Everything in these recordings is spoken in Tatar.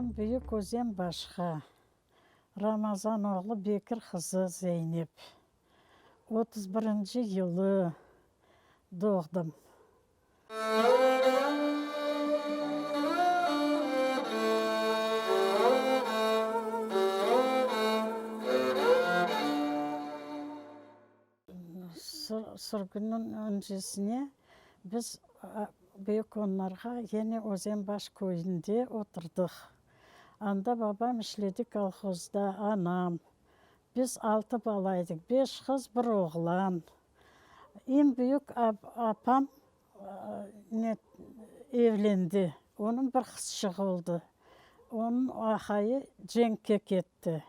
Doğdum Büyük Özenbaşqa, Ramazan oğlu Bekir qızı Zeynep. 31-nci yılı doğdım. Sürgünniñ öncesine biz Büyük Onlarğa, yene Özenbaş köyünde oturdıq. Anda babam işledi kolhozda, anam. Biz altı bala edik, beş qız, bir oğlan. Eñ büyük apam evlendi, onıñ bir qızçığı oldı. Onıñ aqayı cenkke ketti.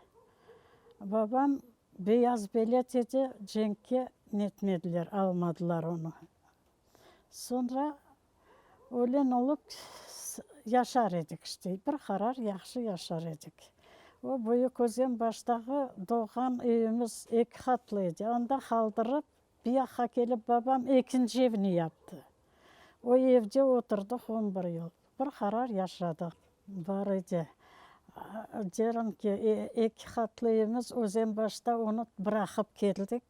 Babam beyaz belet edi, cenkke netmediler, almadılar onı. Soñra ölen olıp yaşar edik işte, bir qarar yahşı yaşar edik. O Büyük Özenbaştağı doğğan evimiz eki qatlı edi, anda qaldırıp, bir yaqqa kelip babam ekinci evni yaptı. O evde oturdıq 11 yıl, bir qarar yaşadıq. Bar edi. Derim ki, eki qatlı evimiz Özenbaşta, onı bıraqıp keldik.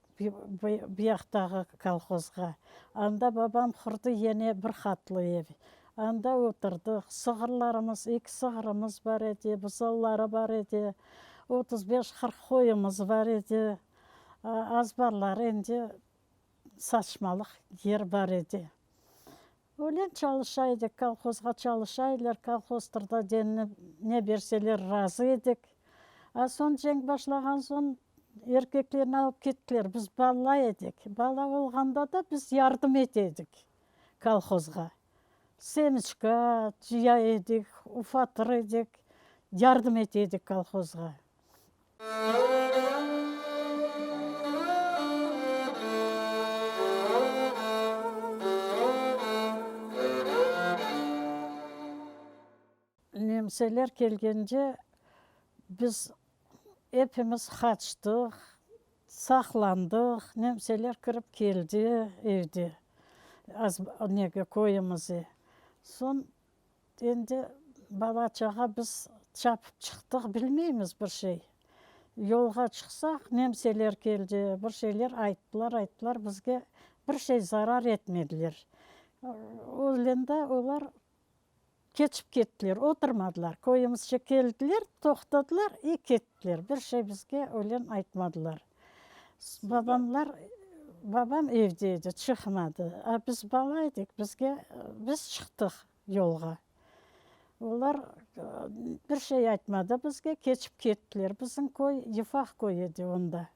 Bu yaqtağı kolhozğa. Anda babam qurdı yene bir qatlı ev. Anda oturdıq. Sığırlarımız, eki sığırımız bar edi, buzavları bar edi, 35-40 qoyumız bar edi. Azbarları endi saçmalıq yer bar edi. Öyle çalışa edik, kolhozğa çalışa ediler, kolhoztırda denni ne berseler razı edik. A soñ cenk başlağan soñ erkeklerni alıp kettiler, biz bala edik. Bala olğanda da biz yardım ete edik kolhozğa. Semiçka cıya edik, ufatır edik, yardım ete edik kolhozğa. Nemseler kelgence biz epimiz qaçtıq, saqlandıq. Nemseler kirip keldi evde, nege, köyümize. Soñ Endi bala-çağa biz çapıp çıqtıq, bilmeymiz bir şey. Yolğa çıqsaq, nemseler keldi, bir şeyler ayttılar, ayttılar, bizge bir şey zarar etmediler. Öylende olar keçip kettiler, oturmadılar. Köyümizce keldiler, toqtadılar i kettiler. Bir şey bizge öylen aytmadılar. Babamlar, babam evde edi, çıqmadı. A biz bala edik, bizge, biz çıqtıq yolğa. Olar bir şey aytmadı bizge, keçip kettiler. Bizim köy yufaq köy edi onda.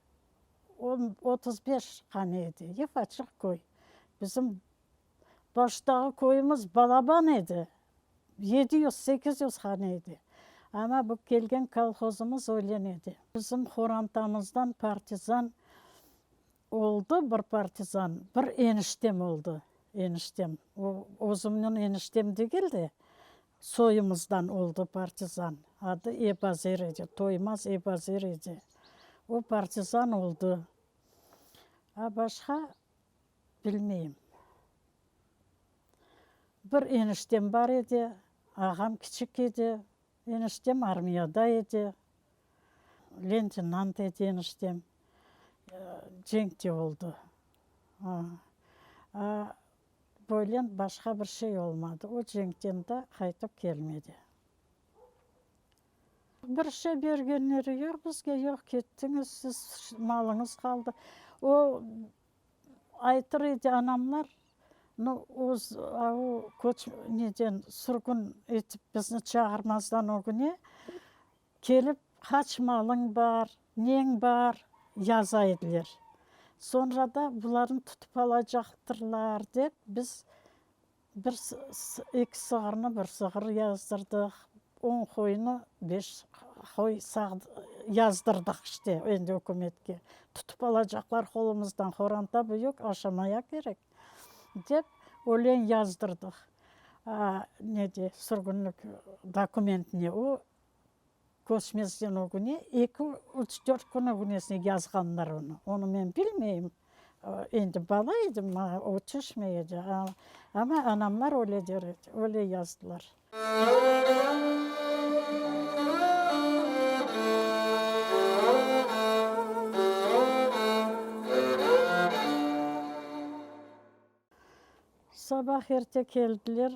35 hane edi, yufaçıq köy. Bizim baştağı köyümiz balaban edi, 700-800 hane edi. Amma bu kelgen kolhozımız öylen edi. Bizim horantamızdan partizan oldı, bir partizan, bir eniştem oldı, eniştem. O, özümniñ eniştem degil de, soyumızdan oldı partizan. Adı Ebazer edi, Toymaz Ebazer edi. O partizan oldı. A başqa Bilmeyim. Bir eniştem bar edi, ağam kiçik edi, eniştem armiyada edi, leytenant edi eniştem, cenkte oldı. Böyle başqa bir şey olmadı, o cenkten de qaytıp kelmedi. Bir şey bergenleri yoq bizge, yoq, kettiñiz siz, malıñız qaldı. O aytır edi anamlar, nu, öz o köç neden sürgün etip bizni çağırmazdan ögüne kelip qaç malıñ bar, neñ bar yaza ediler. Soñra da bularnı tutıp alacaqtırlar dep biz Bir, eki sığırnı bir sığır yazdırdıq, on qoynı beş qoy yazdırdıq işte endi ükümetke. Tutıp alacaqlar qolumızdan, qoranta büyük, aşamaya kerek, dep öyle yazdırdıq. Nede, sürgünlik dokumentine o köçmezden ögüne eki, üç, dört kün ögünesine yazğanlar onı. Onı men bilmeyim. Endi bala edim, maña o tüşmey edi. Amma anamlar öyle der edi, öyle yazdılar. Sabah erte keldiler,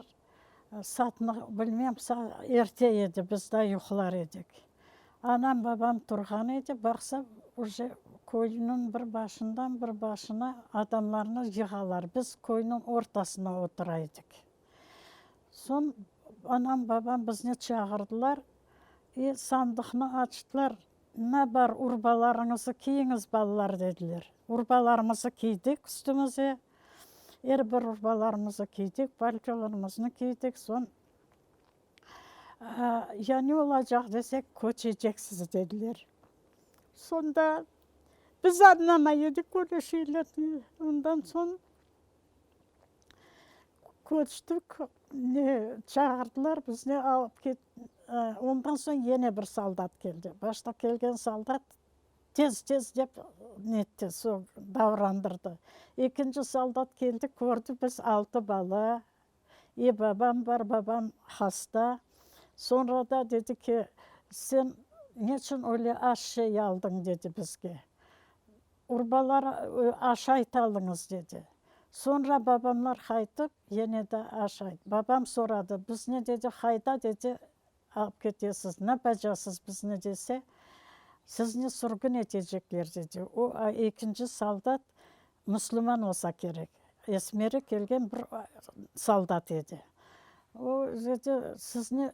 saatnı bilmem, erte edi, biz daa yuqlar edik. Anam, babam turğan edi, baqsa, uje köyniñ bir başından bir başına adamlarnı yığalar. Biz köyniñ ortasına otura edik. Soñ anam, babam bizni çağırdılar i sandıqnı açtılar, Na bar, urbalarıñızı kiyiñiz, balalar, dediler. Urbalarımızı kiydik üstümize, er bir urbalarımızı kiydik, paltolarımıznı kiydik, soñ Ya ne olacaq desek, köçeceksiz, dediler. Soñda biz añlamay edik öyle şeylerni. Ondan soñ Köçtik, ne, çağırdılar bizni, alıp ket, ondan soñ yene bir soldat keldi. Başta kelgen soldat tez-tez dep netti, soñ davrandırdı. Ekinci soldat keldi, kördi, biz altı bala, e babam bar, babam hasta. Soñra da dedi ki, sen neçün öyle az şey aldıñ, dedi bizge. Urbalar aşayt alıñız, dedi. Soñra babamlar qaytıp, yene de aşayt. Babam soradı, bizni, dedi, qayda, dedi, alıp ketesiz, napacasız bizni, dese, sizni sürgün etecekler, dedi. O ekinci soldat müslüman olsa kerek, esmeri kelgen bir soldat edi. O, dedi, sizni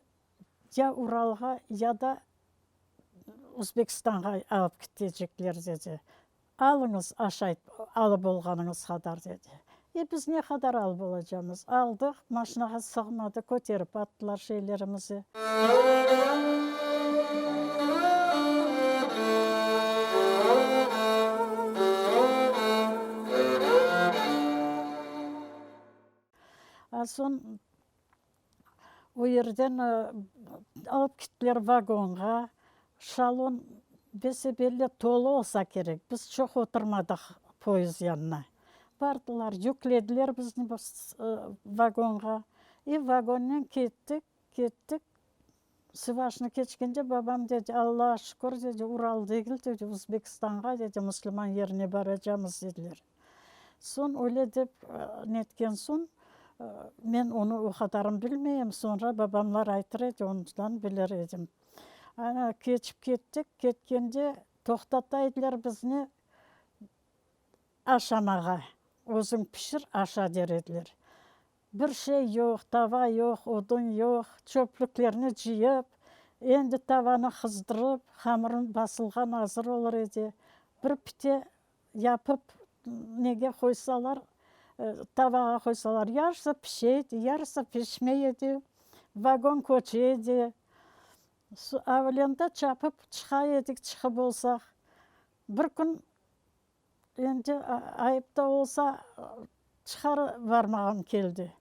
ya Uralğa, ya da Özbekistanğa alıp ketecekler, dedi. Alıñız aşayt, alıp olğanıñız qadar, dedi. E, biz ne qadar alıp olacamız? Aldıq, maşinağa sığmadı, köterip attılar şeylerimizi. A soñ O yerden alıp kettiler vagonğa. Şalon bese-belli tolu olsa kerek, biz çoq oturmadıq poyezd yanına. Bardılar, yüklediler bizni vagonğa. İ vagonnen kettik, kettik. Sivaşnı keçkende babam dedi, Allağa şükür, dedi, Ural degil, dedi, Uzbekistanğa, dedi, musulman yerine baracamız, dediler. Soñ öyle dep netken soñ, men onı o qadarın bilmeyim, soñra babamlar aytır edi, ondan bilir edim. Ana, keçip kettik, ketkende toqtata ediler bizni aşamağa, özüñ pişir, aşa der ediler. Bir şey yoq, tava yoq, odun yoq, çöplüklerni cıyıp, endi tavanı qızdırıp, hamırın basılğan azır olur edi. Bir pite Yapıp nege qoysalar, tavağa qoysalar, yarısı pişe edi, yarısı pişmey edi. Vagon köçe edi. Avlenda çapıp çıqa edik, çıqıp olsaq. Bir kün endi ayıp da olsa, çıqar varmağım keldi.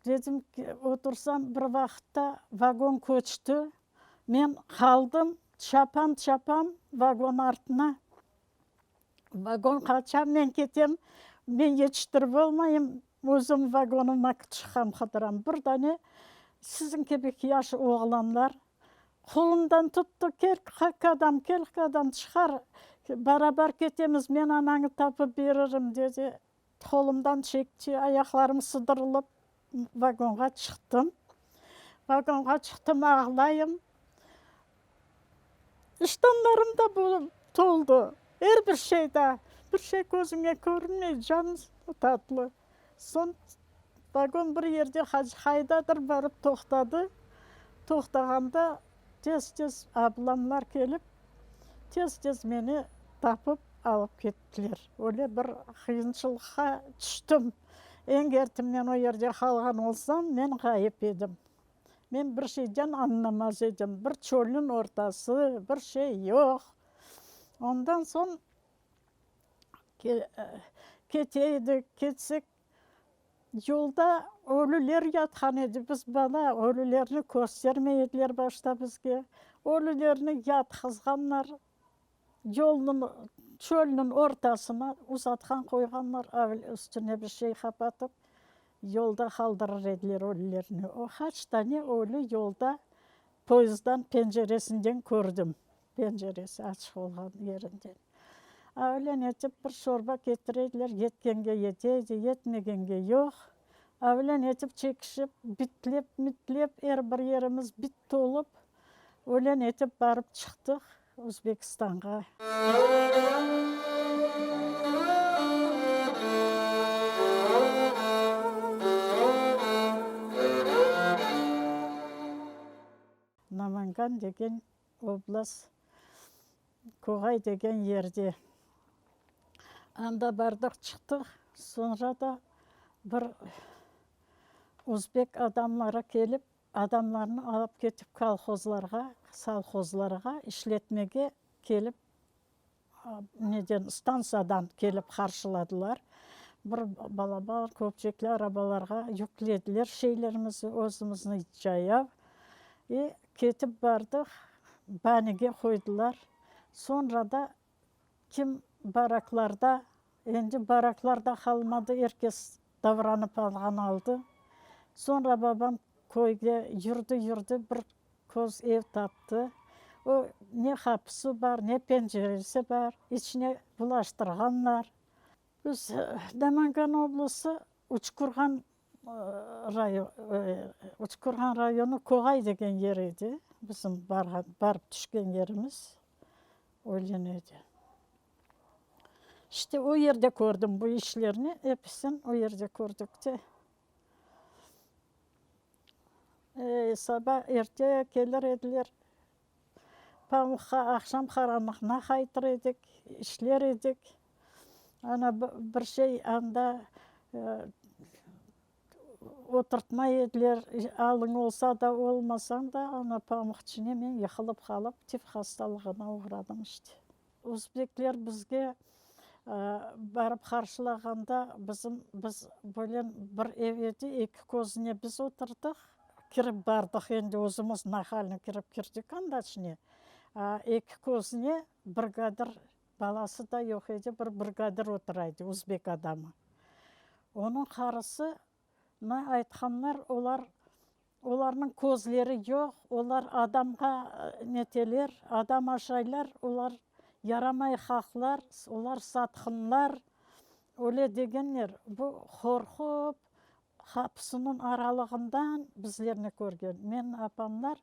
Dedim ki, otursam, bir vaqıtta vagon köçti. Men qaldım, çapam, çapam vagon artına. Vagon qaça, men ketem, men yetiştirip olmayım, özüm vagonıma çıqam, qıdıram. Bir dane siziñ kibi yaş oğlanlar qolumdan tuttı, kel, kadam, kel, kadam, çıqar, barabar ketemiz, men anañı tapıp beririm, dedi. Qolumdan çekti, ayaqlarım sıdırılıp, vagonğa çıqtım. Vagonğa çıqtım, ağlayım. İştanlarım da bu toldı, er bir şey da, bir şey közüñe körünmey, can tatlı. Soñ vagon bir yerde qaydadır barıp toqtadı. Toqtağanda tez-tez ablamlar kelip, tez-tez meni tapıp alıp kettiler. Öyle bir qıyınçılıqqa tüştim. Eger men o yerde qalğan olsam, men ğayıp edim. Men bir şeyden añlamaz edim. Bir çölniñ ortası, bir şey yoq. Ondan soñ kete edik, ketsek, yolda ölüler yatqan edi. Biz bala, ölülerni köstermey ediler başta bizge. Ölülerni yatqızğanlar. Yolnıñ, çölniñ ortasına uzatqan qoyğanlar, üstüne bir şey qapatıp, yolda qaldırır ediler ölülerni. O qaç tane ölü yolda poyezddan penceresinden kördim, penceresi açıq olğan yerinden. Öyle netip bir şorba ketire ediler, yetkenge yete edi, yetmegenge yoq. Avlen etip çekişip, bitlep, mitlep, er bir yerimiz bit tolıp, ölen etip barıp çıqtıq Özbekistanğa. Namangan degen oblast, Koğay degen yerde. Anda bardıq, çıqtıq, soñra da bir özbek adamları kelip, adamlarnı alıp ketip kolhozlarğa, sovhozlarğa işletmege kelip, neden, stantsiyadan kelip qarşıladılar. Bir balaban köpçekli arabalarğa yüklediler şeylerimizni, özümizni cayav. E, ketip bardıq, banige qoydılar. Soñra da kim baraklarda, endi baraklar da qalmadı, er kes davranıp alğan aldı. Soñra babam köyge yürdi, yürdi, bir köz ev taptı. O, ne qapısı bar, ne penceresi bar, içine bulaştırğanlar. Biz Namangan oblası Uçqurğan Uçqurğan rayonı Koğay degen yer edi, bizim barğan, barıp tüşken yerimiz öylen edi. İşte o yerde kördim bu işlerni, episin o yerde kördik de. Saba erte kelir ediler, pamuqqa aqşam qaranlıqna qaytır edik, işler edik. Ana, bir şey anda oturtmay ediler, alıñ olsa da, olmasañ da, ana, pamuq içine men yıqılıp qalıp, tif hastalığına oğradım işte. Özbekler bizge barıp qarşılağanda bizim, biz böyle bir ev edi, eki közüne biz oturdıq, kirip bardıq, endi özümiz nahalnı kirip kirdik anda içine, eki közüne brigadir, balası da yoq edi, bir brigadir otura edi, özbek adamı. Onıñ qarısı Na aytqanlar, olar, olarnıñ közleri yoq, olar adamğa neteler, adam aşaylar, olar yaramay haqlar, olar satqınlar, öyle degenler. Bu qorqup, qapısınıñ aralığından bizlerni körgen. Menim apamlar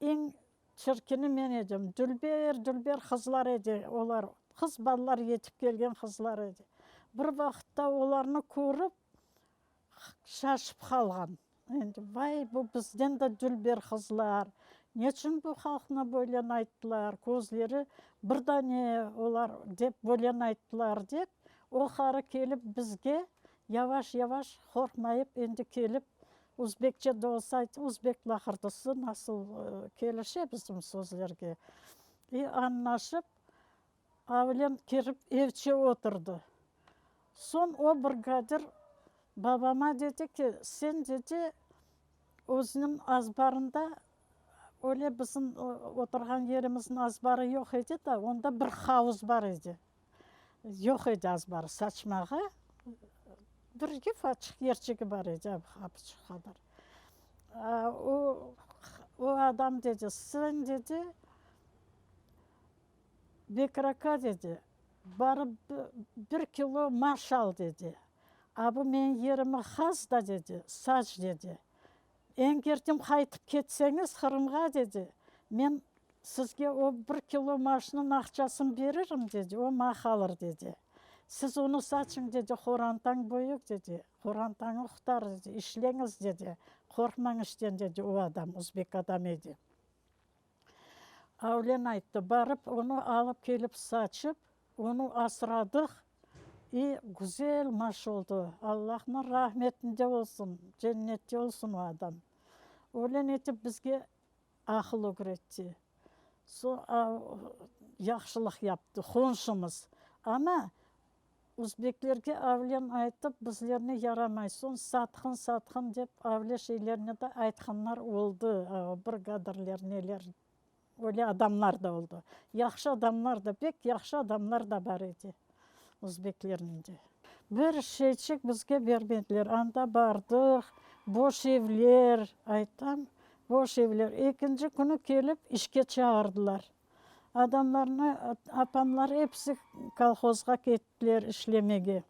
eñ çirkini men edim. Dülber, dülber qızlar edi olar, qız balalar yetip kelgen qızlar edi. Bir vaqıtta olarnı körip, Şaşıp qalğan. Endi, vay, bu bizden de dülber qızlar, neçün bu halqnı böylen ayttılar, közleri bir dane olar, dep böylen ayttılar, dep, o qarı kelip bizge yavaş-yavaş, qorqmayıp, endi kelip, özbekçe de olsa ayttı, özbek laqırdısı nasıl kelişe bizim sözlerge, i añlaşıp, Avlen kirip evçe oturdı. Soñ o brigadir babama dedi ki, sen, dedi, özüniñ azbarında, öyle bizim oturğan yerimizniñ azbarı yoq edi da, onda bir havuz bar edi. Yoq edi azbarı, saçmağa bir yufaçıq yerçigi bar edi, apaçıq qadar. O, o adam dedi, sen, dedi, Bekir aka, dedi, barıp bir kilo maş al, dedi. A bu menim yerimi qaz da, dedi, saç, dedi. Eñgertim qaytıp ketseñiz Qırımğa, dedi, men sizge o bir kilo maşnıñ aqçasını beririm, dedi, o mañ qalır, dedi. Siz onı saçıñ, dedi, qorantañ böyük, dedi, qorantañı qutar, dedi, işleñiz, dedi, qorqmañ işten, dedi, o adam, özbek adam edi. Avlen ayttı, barıp onı alıp kelip saçıp, onı asradıq, i güzel maş oldı. Allahnıñ rahmetinde olsun, cennette olsun o adam. Öyle etip bizge aqıl ögretti. So, yahşılıq yaptı, qonşumız. Amma Uzbeklerge avlen aytıp, bizlerni yaramay, soñ satqın, satqın dep avle şeylerni de aytqanlar oldı, brigadirler, neler, öyle adamlar da oldı. Yahşı adamlar da, pek yahşı adamlar da bar edi uzbeklerniñ de. Bir şeyçik bizge bermediler, anda bardıq, boş evler, aytam, boş evler. Ekinci künü kelip işke çağırdılar. Adamlarnı, apamlar episi kolhozğa kettiler işlemege.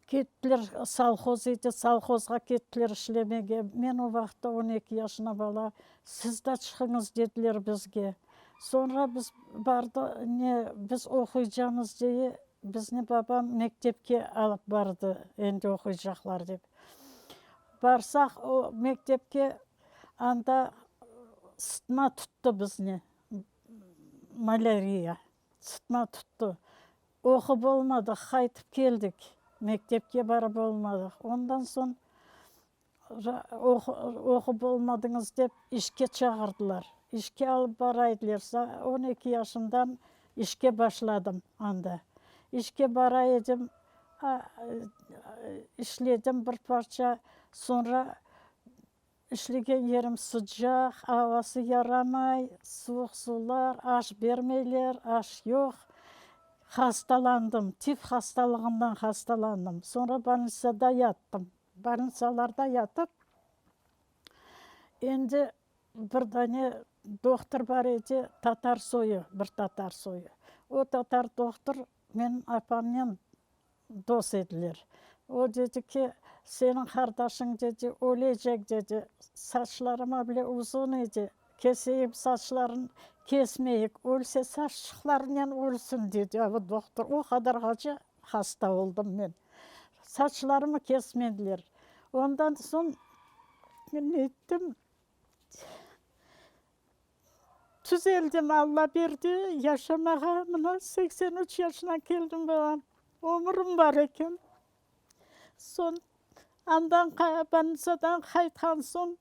Kettiler, sovhoz edi, sovhozğa kettiler işlemege. Men o vaqıtta 12 yaşına bala, siz de çıqıñız dediler bizge. Soñra biz bardı, ne, biz oquycamız deye, bizni babam mektepke alıp bardı, endi oquycaqlar dep. Barsaq o mektepke, anda sıtma tuttı bizni, malâriya, sıtma tuttı. Oqup olmadıq, qaytıp keldik, mektepke barıp olmadıq. Ondan soñ oqup olmadıñız dep işke çağırdılar. İşke alıp bara ediler. 12 yaşımdan işke başladım anda. İşke bara edim, işledim bir parça, soñra İşlegen yerim sıcaq, avası yaramay, suvuq suvlar, aş bermeyler, aş yoq. Hastalandım, tif hastalığından hastalandım. Soñra bolnitsada yattım. Bolnitsalarda yatıp, endi bir dane dohtur bar edi, tatar soyu, bir tatar soyu. O tatar dohtur menim apamnen dost ediler. O dedi ki, seniñ qardaşıñ, dedi, ölecek, dedi, saçlarıma bile uzun edi, keseyim saçların, kesmeyik, ölse saççıqlarınen ölsün, dedi o dohtur. O qadarğace hasta oldım men. Saçlarımı kesmediler. Ondan soñ nettim. Tüzeldim, Alla berdi yaşamağa, mına 83 yaşına keldim, balam, ömürim bar eken. Soñ andan bolnitsadan qaytqan soñ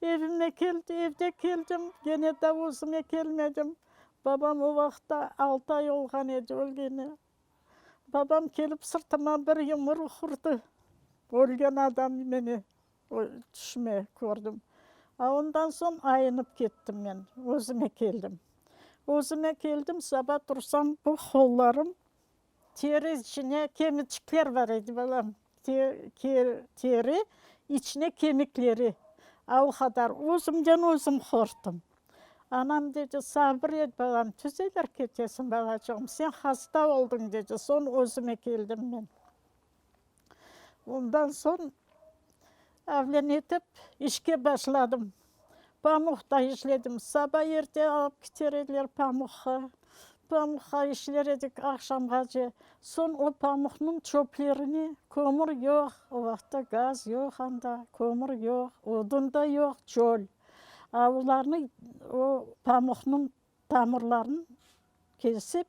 evime keldi, evde keldim, kene de özüme kelmedim. Babam o vaqıtta 6 ay olğan edi ölgeni. Babam kelip sırtıma bir yumruq urdı, ölgen adam meni. Tüşüme kördim. A ondan soñ ayınıp kettim men, özüme keldim. Özüme keldim, saba tursam, bu qollarım teri içine kemiçikler bar edi, balam, teri içine kemikleri, a o qadar özümden özüm qorqtım. Anam dedi, sabır et, balam, tüzelir ketesiñ, balaçığım, sen hasta oldıñ, dedi. Soñ özüme keldim men. Ondan soñ avlenetip işke başladım. Pamuqta işledim. Saba erte alıp kiter ediler pamuqqa. Pamuqqa işler edik aqşamğace. Soñ o pamuqnıñ çöplerini, kömür yoq, o vaqıtta gaz yoq anda, kömür yoq, odun da yoq, çöl. A olarnı, o pamuqnıñ Tamırlarını kesip,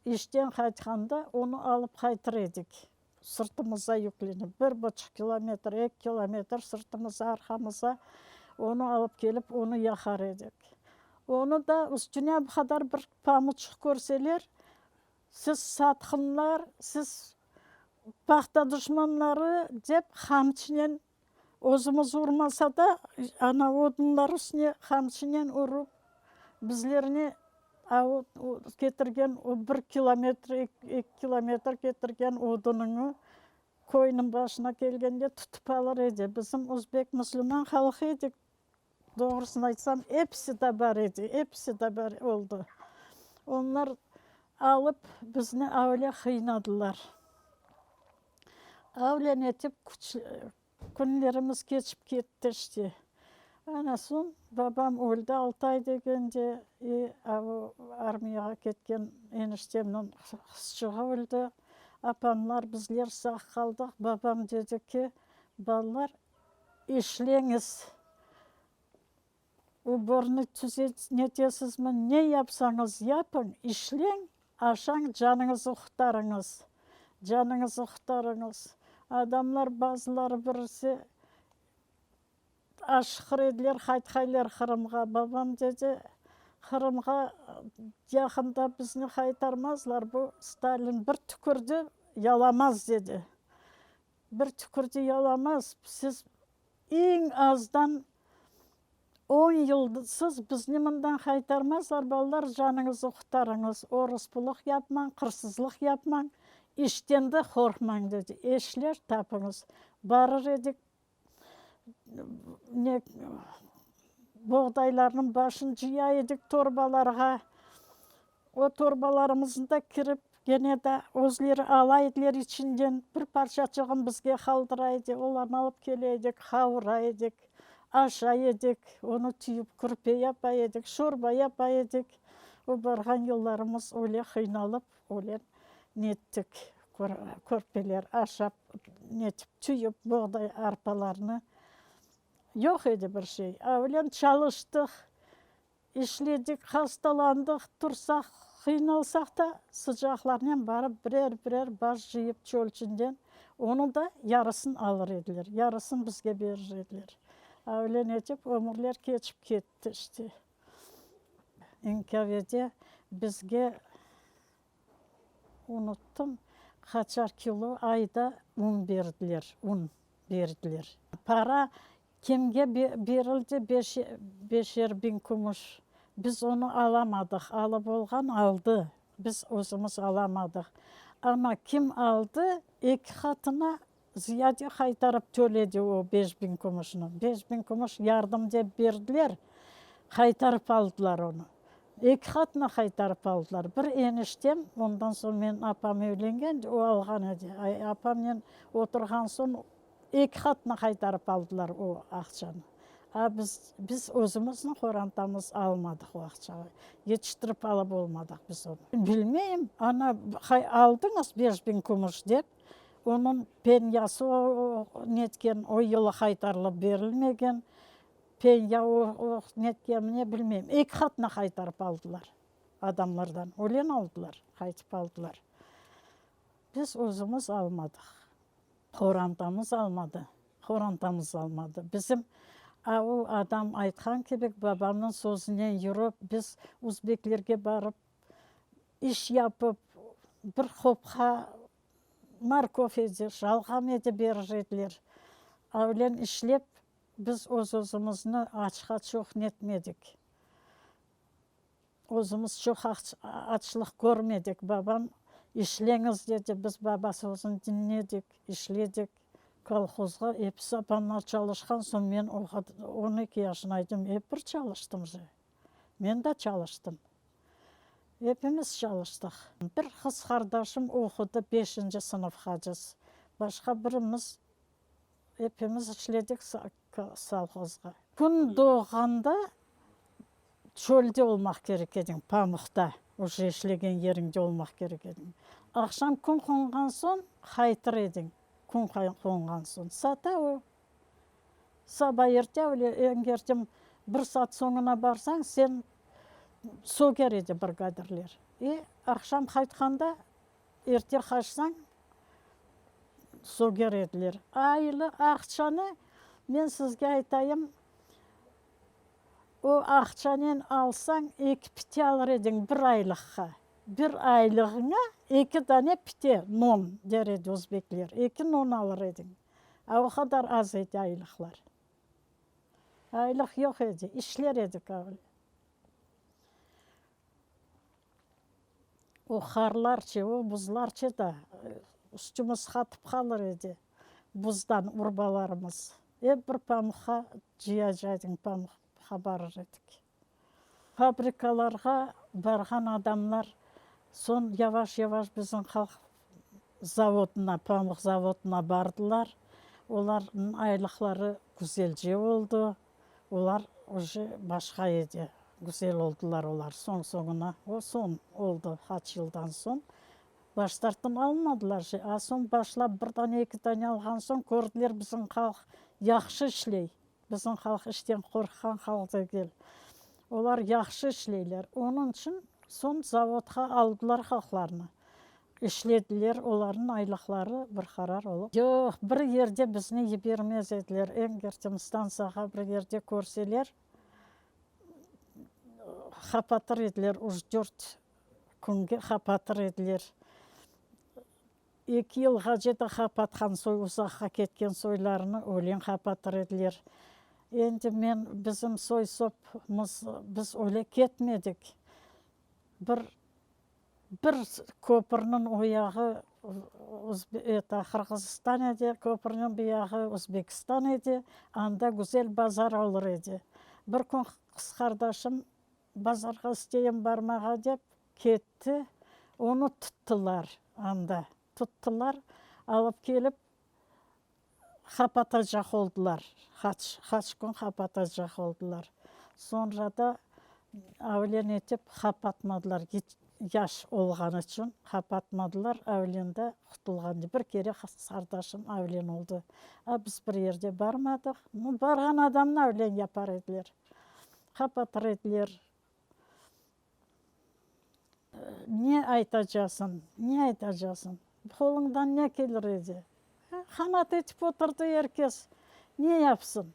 işten qaytqanda onı alıp qaytır edik, sırtımıza yüklenip, bir buçuq kilometr, eki kilometr sırtımıza, arqamıza onı alıp kelip, onı yaqar edik. Onı da üstüne bu qadar bir pamuçıq körseler, siz satqınlar, siz paxta duşmanları dep qamçınen Özümiz urmasa da, ana odunlar üstüne qamçınen urıp, bizlerni ketirgen o bir kilometr, eki kilometr ketirgen odunıñı köyniñ başına kelgende tutıp alır edi. Bizim özbek musulman halqı edik, doğrusını aytsam, episi de bar edi, episi de bar oldı. Onlar alıp bizni öyle qıynadılar. Avlen etip künlerimiz keçip ketti işte. Ana soñ babam öldi 6 ay degende, i o armiyağa ketken eniştemniñ qızçığı öldi. Apamlar, bizler sağ qaldıq. Babam dedi ki, balalar, işleñiz. Ubornı tüzetnetesizmi, ne yapsañız yapıñ, işleñ, aşañ, canıñızı qurtarıñız. Canıñızı qurtarıñız. Adamlar bazıları birisi aşıqır ediler, qaytqaylar Qırımğa. Babam dedi, Qırımğa yaqında bizni qaytarmazlar, bu Stalin bir tükürdi, yalamaz, dedi. Bir tükürdi, yalamaz, siz Eñ azdan 10 yılsız bizni mından qaytarmazlar, balalar, canıñızı qurtarıñız, oruspulıq yapmañ, qırsızlıq yapmañ, işten de qorqmañ, dedi, eşler tapıñız. Barır edik, ne, boğdaylarnıñ başın cıya edik torbalarğa, o torbalarımıznı da kirip. Gene de özleri ala ediler içinden, bir parçaçığın bizge qaldıra edi, olarnı alıp kele edik, qavura edik, aşay edik, onı tüyüp kürpe yapa edik, şorba yapa edik. O barğan yıllarımız öyle qıynalıp, öyle nettik, körpeler aşap, netip, tüyüp boğday, arpalarnı. Yoq edi bir şey. Öyle çalıştıq. İşledik, hastalandıq, tursaq, qıynalsaq da, sıcaqlarnen barıp birer-birer baş cıyıp çöl içinden, onı da yarısın alır ediler, yarısın bizge berir ediler. Öyle netip ömürler keçip ketti işte. NKVD bizge Unuttım, qaçar kilo ayda un berdiler, un berdiler. Para kimge berildi, beşer biñ kümüş. Biz onı alamadıq, alıp olğan aldı, biz özümiz alamadıq. Amma kim aldı, eki qatına ziyade qaytarıp töledi o 5000 kümüşni. 5000 kümüş yardım dep berdiler, qaytarıp aldılar onı. Eki qatına qaytarıp aldılar. Bir eniştem, ondan soñ menim apam evlengen, o alğan edi. Apamnen oturğan soñ eki qatına qaytarıp aldılar o aqçanı. A biz, biz özümizniñ qorantamız almadıq o aqçanı. Yetiştirip alıp olmadıq biz onı. Bilmeyim, ana, aldıñız 5000 kümüş dep, Onıñ penyası o netken, o yılı qaytarılıp berilmegen. Penya o netkenine bilmeyim. Eki qatına qaytarıp aldılar adamlardan. Ölen aldılar, qaytıp aldılar. Biz özümiz almadıq. Qorantamız almadı. Qorantamız almadı. Bizim a o adam aytqan kibi, babamnıñ sözünen yürip, biz uzbeklerge barıp, İş yapıp, bir qopqa morkov edi, şalğam edi berir ediler. Avlen işlep, biz öz-özümizni açqa çoq netmedik. Özümiz çoq açlıq körmedik. Babam, işleñiz dedi, biz baba sözüni diñledik, işledik. Kolhozğa episi apamlar çalışqan soñ, men 12 yaşındaydım, ep bir çalıştım je. Men de çalıştım. Epimiz çalıştıq. Bir qız qardaşım oqudı beşinci sınıfqacız. Başqa birimiz, epimiz işledik sovhozğa. Kün doğğanda çölde olmaq kerek ediñ, pamuqta, uje işlegen yeriñde olmaq kerek ediñ. Aqşam kün qonğan soñ qaytır ediñ, kün qonğan soñ. Sata o. Saba erte öyle eñ ertem bir saat soñuna barsañ, sen söger edi brigadirler. E, aqşam qaytqanda erte qaçsañ, söger ediler. Aylıq aqçanı, men sizge aytayım, o aqçanen alsañ, eki pite alır ediñ bir aylıqqa. Bir aylığıña eki dane pite, non, der edi özbekler, eki non alır ediñ. A o qadar az edi aylıqlar. Aylıq yoq edi, işler edik öyle. O qarlarçe, o buzlarçe da üstümiz qatıp qalır edi, buzdan urbalarımız. Ep bir pamuqqa cıyacaydıñ, pamuqqa barır edik. Fabrikalarğa barğan adamlar, soñ yavaş-yavaş bizim halq zavodına, pamuq zavodına bardılar. Olarnıñ aylıqları güzelce oldı. Olar uje başqa edi, güzel oldılar olar soñ-soñuna. O soñ oldı, qaç yıldan soñ. Baştartın almadılar şey, a soñ başlap bir dane, eki dane alğan soñ kördiler bizim halq yahşı işley. Bizim halq işten qorqqan halq degil. Olar yahşı işleyler. Onıñ içün soñ zavodqa aldılar halqlarnı. İşlediler, olarnıñ aylıqları bir qarar olıp. Yoq, bir yerde bizni yibermez ediler. Eñ ertem stantsiyağa bir yerde körseler, qapatır ediler, üç-dört künge qapatır ediler. Eki yılğace de qapatqan soy, uzaqqa ketken soylarını öyle qapatır ediler. Endi men, bizim soy-sopumız, biz öyle ketmedik. Bir, bir köpürniñ o yağı eto, Qırğızistan edi, köpürniñ bu yağı Özbekistan edi. Anda güzel bazar olur edi. Bir kün qız qardaşım bazarğa isteyim barmağa dep, ketti. Onı tuttılar anda. Tuttılar, alıp kelip qapatacaq oldılar. Qaç, qaç kün qapatacaq oldılar. Soñra da avlen etip qapatmadılar. Yaş olğanı içün qapatmadılar, avlen de qutulğan. Bir kere qardaşım avlen oldı. A biz bir yerde barmadıq. Nu, barğan adamnı avlen yapar ediler. Qapatır ediler. Ne aytacasıñ, ne aytacasıñ? Qoluñdan ne kelir edi? Qanat etip oturdı er kes. Ne yapsın?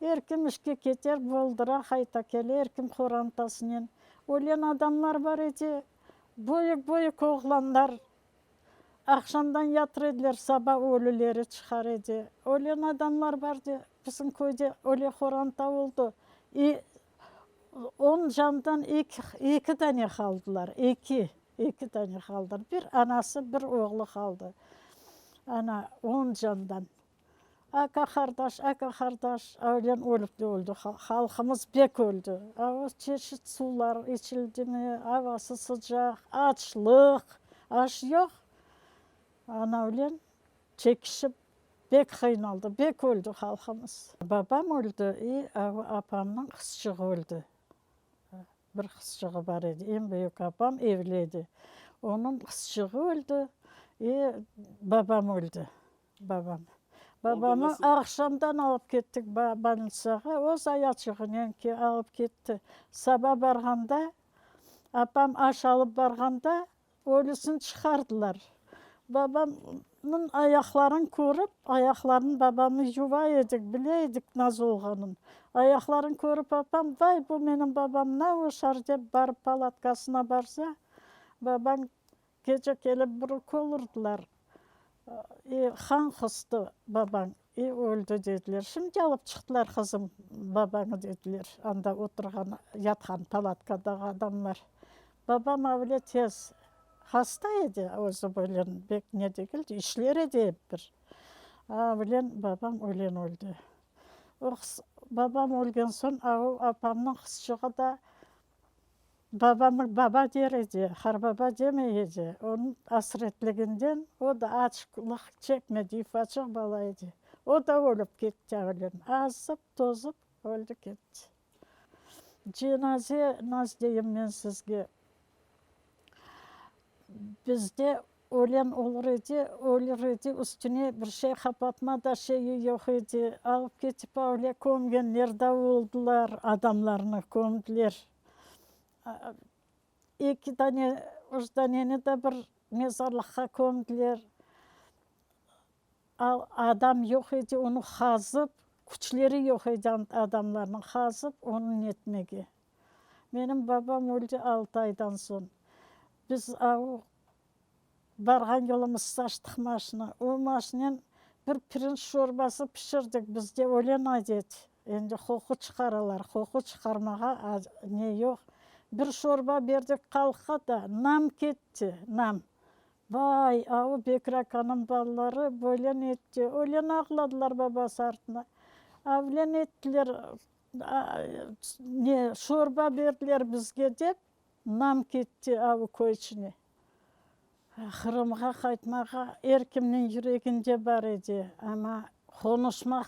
Er kim işke keter, boldıra, qayta kele, er kim qorantasınen. Ölen adamlar bar edi, böyük-böyük oğlanlar. Aqşamdan yatır ediler, saba ölüleri çıqar edi. Ölen adamlar bar edi, bizim köyde öyle qoranta oldı. İ, on candan eki, eki dane qaldılar, eki, eki dane qaldılar. Bir anası, bir oğlu qaldı. Ana, on candan. Aka qardaş, aka qardaş, ölen ölip de öldi. Halqımız bek öldi. A o çeşit suvlar içildimi, avası sıcaq, açlıq, aş yoq. Ana ölen çekişip bek qıynaldı, bek öldi halqımız. Babam öldi i apamnıñ qızçığı öldi. Bir qızçığı bar edi, eñ büyük apam evli edi. Onıñ qızçığı öldi i babam öldi. Babam. Babamı aqşamdan alıp kettik bolnitsağa, öz ayaçığınen alıp ketti. Saba barğanda, apam aş alıp barğanda, ölüsini çıqardılar. Babamnıñ ayaqlarını körip, ayaqlarını babamnı yuva edik, bile edik naz olğanın. Ayaqlarını körip apam, vay, bu menim babam na oşar dep barıp palatkasına barsa, babañ Gece kelip bir ukol urdılar. İ, han qıstı babañ, i, öldi dediler. Şimdi alıp çıqtılar qızım babañı dediler, anda oturğan, yatqan palatkadağı adamlar. Babam avle tez hasta edi, özü böyle bek ne degil de, işler edi ep bir. Avlen babam ölen öldi. O babam ölgen soñ, av apamnıñ qızçığı da Babamı baba der edi, harbaba demey edi. Onıñ asretliginden o da açlıq çekmedi, ufaçıq bala edi. O da ölip ketti ölen. Azıp, tozıp öldi ketti. Cenaze, naz deyim men sizge, bizde Ölen olur edi, ölür edi, üstüne bir şey qapatma da şeyi yoq edi. Alıp ketip öyle kömgenler de oldılar, adamlarnı kömdiler. Eki dane, üç daneni de bir mezarlıqqa kömdiler. Adam yoq edi, onı qazıp, küçleri yoq edi adamlarnıñ qazıp, onı netmege. Menim babam öldi altı aydan soñ. Biz barğan yolumız saçtıq maşina. O maşinen bir pirinç şorbası pişirdik, bizde ölen adet. Endi qoqu çıqaralar, qoqu çıqarmağa ne yoq. Bir şorba berdik halqqa da, nam ketti, nam. Vay, avu Bekir akanıñ balaları böyle netti, öyle ağladılar babası artına. Avle nettiler, ne, şorba berdiler bizge dep, nam ketti avu köy içine. Qırımğa qaytmağa er kimniñ yüreginde bar edi, amma qonuşmaq,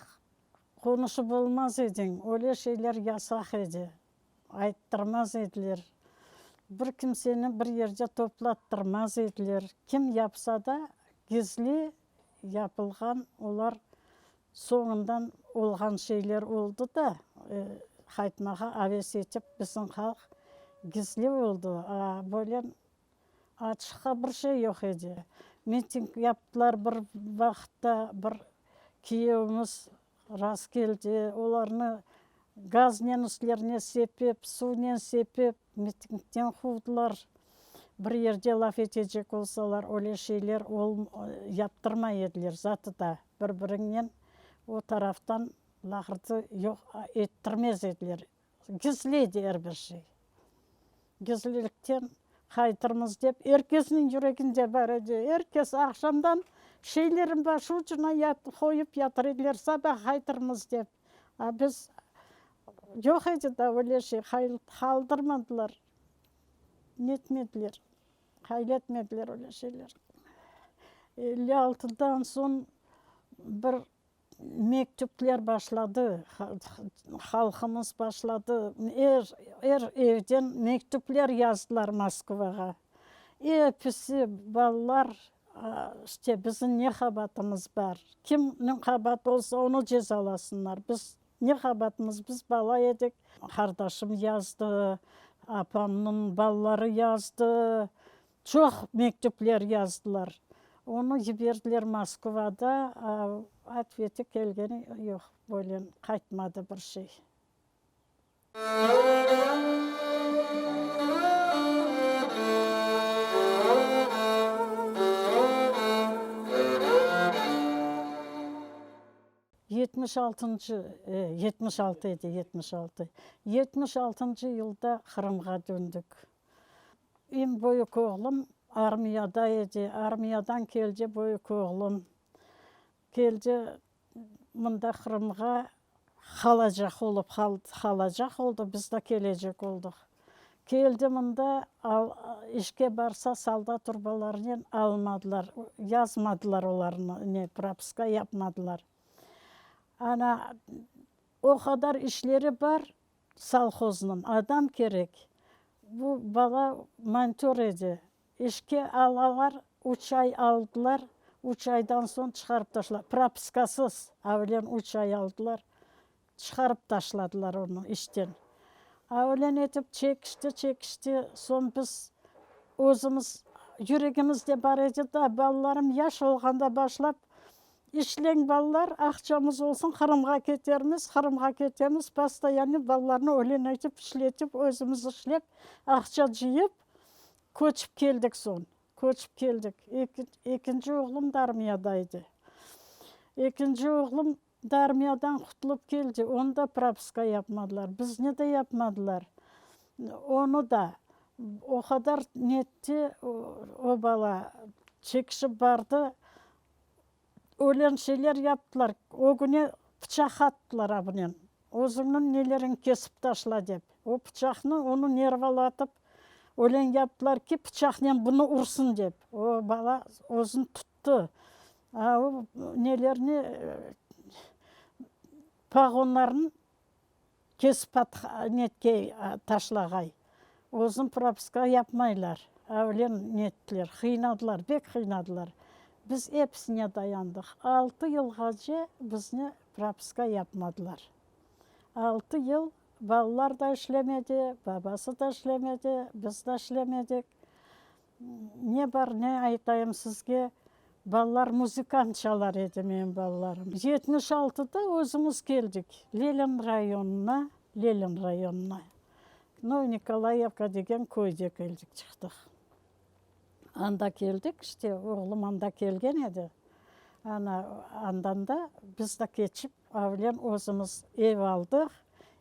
qonuşıp olmaz ediñ, öyle şeyler yasaq edi. Ayttırmaz ediler. Bir kimseni bir yerde toplattırmaz ediler. Kim yapsa da, gizli yapılğan, olar soñundan olğan şeyler oldı da, qaytmağa aves etip bizim halq gizli oldı. A böyle açıqqa bir şey yoq edi. Miting yaptılar bir vaqıtta, bir kiyevimiz Rast keldi, olarnı gaznen üstlerine sepip, suvnen sepip, mitingden quvdılar. Bir yerde laf etecek olsalar, öyle şeyler yaptırmay ediler, zatı da bir-biriñnen o taraftan laqırdı yoq ettirmez ediler. Gizli edi er bir şey. Gizlilikten qaytırmız dep, er kesniñ yüreginde bar edi. Er kes aqşamdan şeylerin başı ucuna qoyıp yatır ediler, saba qaytırmız dep. A biz, yoq edi da öyle şey, qaldırmadılar, netmediler. Hayletmediler öyle şeyler. 56'dan soñ bir mektüpler başladı, halqımız başladı, er, er evden mektüpler yazdılar Moskvağa. Episi balalar, işte, bizim ne qabaatımız bar? Kimniñ qabaatı olsa, onı cezalasınlar. Biz ne qabaatımız, biz bala edik. Qardaşım yazdı, apamnıñ balaları yazdı, çoq mektüpler yazdılar. Onı yiberdiler Moskvada, otveti kelgeni yoq, böyle qaytmadı bir şey. 76-ncı, 76 edi, 76. 76-ncı yılda Qırımğa döndük. Eñ büyük oğlum armiyada edi. Armiyadan keldi büyük oğlum. Keldi mında Qırımğa qalacaq olıp, qalacaq oldı, biz de kelecek oldıq. Keldi mında, işke barsa, soldat urbalarınen almadılar, yazmadılar olarnı, ne, propiska yapmadılar. Ana, o qadar işleri bar sovhoznıñ, adam kerek. Bu bala montör edi. İşke alalar, üç ay aldılar, üç aydan soñ çıqarıp taşladılar. Propiskasız, avlen üç ay aldılar, çıqarıp taşladılar onı işten. Avlen etip çekişti, çekişti, soñ biz özümiz, yüregimizde bar edi da, balalarım yaş olğanda başlap, İşleñ balalar, aqçamız olsun, Qırımğa ketermiz, Qırımğa ketemiz, postoyanno balalarnı ölen etip işletip, özümiz işlep, aqça cıyıp, Köçip keldik soñ. Köçip keldik. Ekinci oğlum da armiyada edi. Ekinci oğlum da armiyadan qutulıp keldi. Onı da propiska yapmadılar. Bizni de yapmadılar. Onı da. O qadar netti o bala, çekişip bardı. Ölen şeyler yaptılar. Ögüne pıçaq attılar abınen. Özüñniñ neleriñ kesip taşla dep. O pıçaqnı onı nervalatıp, ölen yaptılar ki, pıçaqnen bunı ursın dep. O bala özüni tuttı. A o nelerni, pagonlarnı kesip netke taşlağay. Özüni propiska yapmaylar. Ölen nettiler, qıynadılar, bek qıynadılar. Biz episine dayandıq. 6 yılğace bizni propiska yapmadılar. 6 yıl balalar da işlemedi, babası da işlemedi, biz de işlemedik. Ne bar, ne aytayım sizge, balalar muzıkant çalar edi, menim balalarım. 76-da özümiz keldik Lenin rayonına, Lenin rayonına, Novonikolaevka degen köyde keldik, çıqtıq. Anda keldik, işte, oğlum anda kelgen edi. Ana, andan da biz de keçip, avlen özümiz ev aldıq.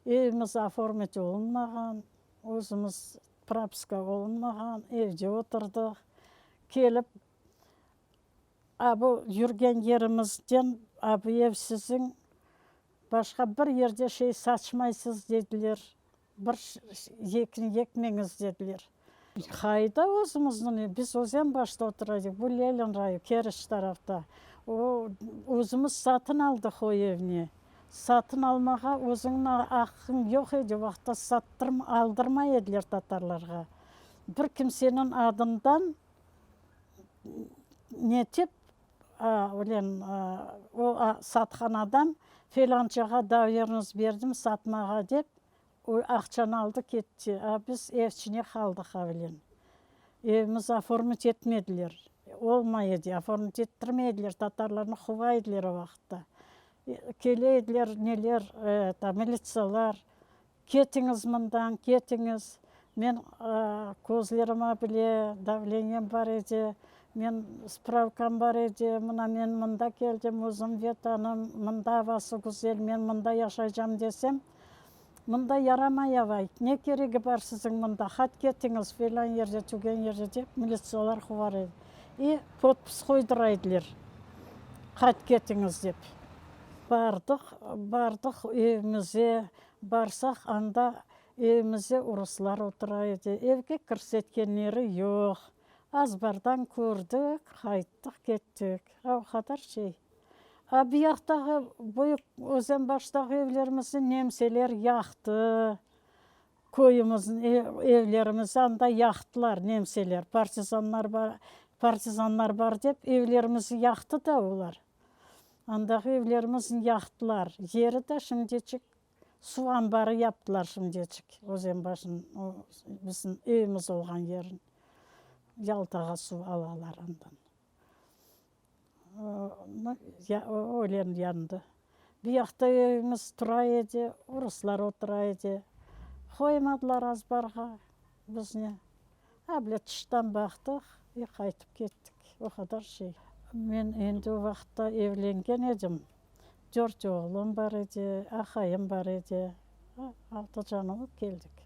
Evimiz oformit olunmağan, özümiz propiska olunmağan, evde oturdıq. Kelip, a bu yürgen yerimizden, a bu ev siziñ, başqa bir yerde şey saçmaysız, dediler. Bir ekin ekmeñiz, dediler. Qayda özümizniñ ev? Biz Özenbaşta otura edik, bu Lenin rayonı, Keriç tarafta. O, özümiz satın aldıq o evni. Satın almağa özüñniñ aqqıñ yoq edi, o vaqıtta sattırm, aldırmay ediler tatarlarğa. Bir kimseniñ adından netip, ölen, o satqan adam felânçağa dovernost berdim satmağa dep, O aqçanı aldı ketti, a biz evçine qaldıq avlen. Evimiz oformit etmediler. Olmay edi, oformit ettirmey ediler, tatarlarnı quva ediler o vaqıtta. Kele ediler neler, eto, militsiyalar, ketiñiz mından, ketiñiz. Men közlerim bile, davleniyem bar edi, men spravkam bar edi, mına men mında keldim, özüm vetanım, mında avası güzel, men mında yaşaycam desem, Mında yaramay ava, ne keregi bar siziñ mında, hat ketiñiz felân yerde, tügen yerde, dep militsiyalar quvar edi. I podpis qoydıra ediler, qat ketiñiz dep. Bardıq, bardıq evimize, barsaq anda evimize uruslar otura edi, evge kirsetkenleri yoq. Azbardan kördik, qayttıq, kettik. A o qadar şey. A bu yaqtağı Büyük Özenbaştağı evlerimizni nemseler yaqtı. Köyümizni, evlerimizni anda yaqtılar nemseler. Partizanlar bar, partizanlar bar dep, evlerimizni yaqtı da olar. Andağı evlerimizni yaqtılar. Yeri de şimdiçik suv anbarı yaptılar şimdiçik Özenbaşnıñ, o bizim evimiz olğan yerin. Yaltağa suv alalar andan. Öyle yandı. Bu yaqta evimiz tura edi, ruslar otura edi. Qoymadılar azbarğa bizni. Able tıştan baqtıq i qaytıp kettik. O qadar şey. Men endi o vaqıtta evlengen edim. Dört oğlum bar edi, aqayım bar edi. Altı can olıp keldik.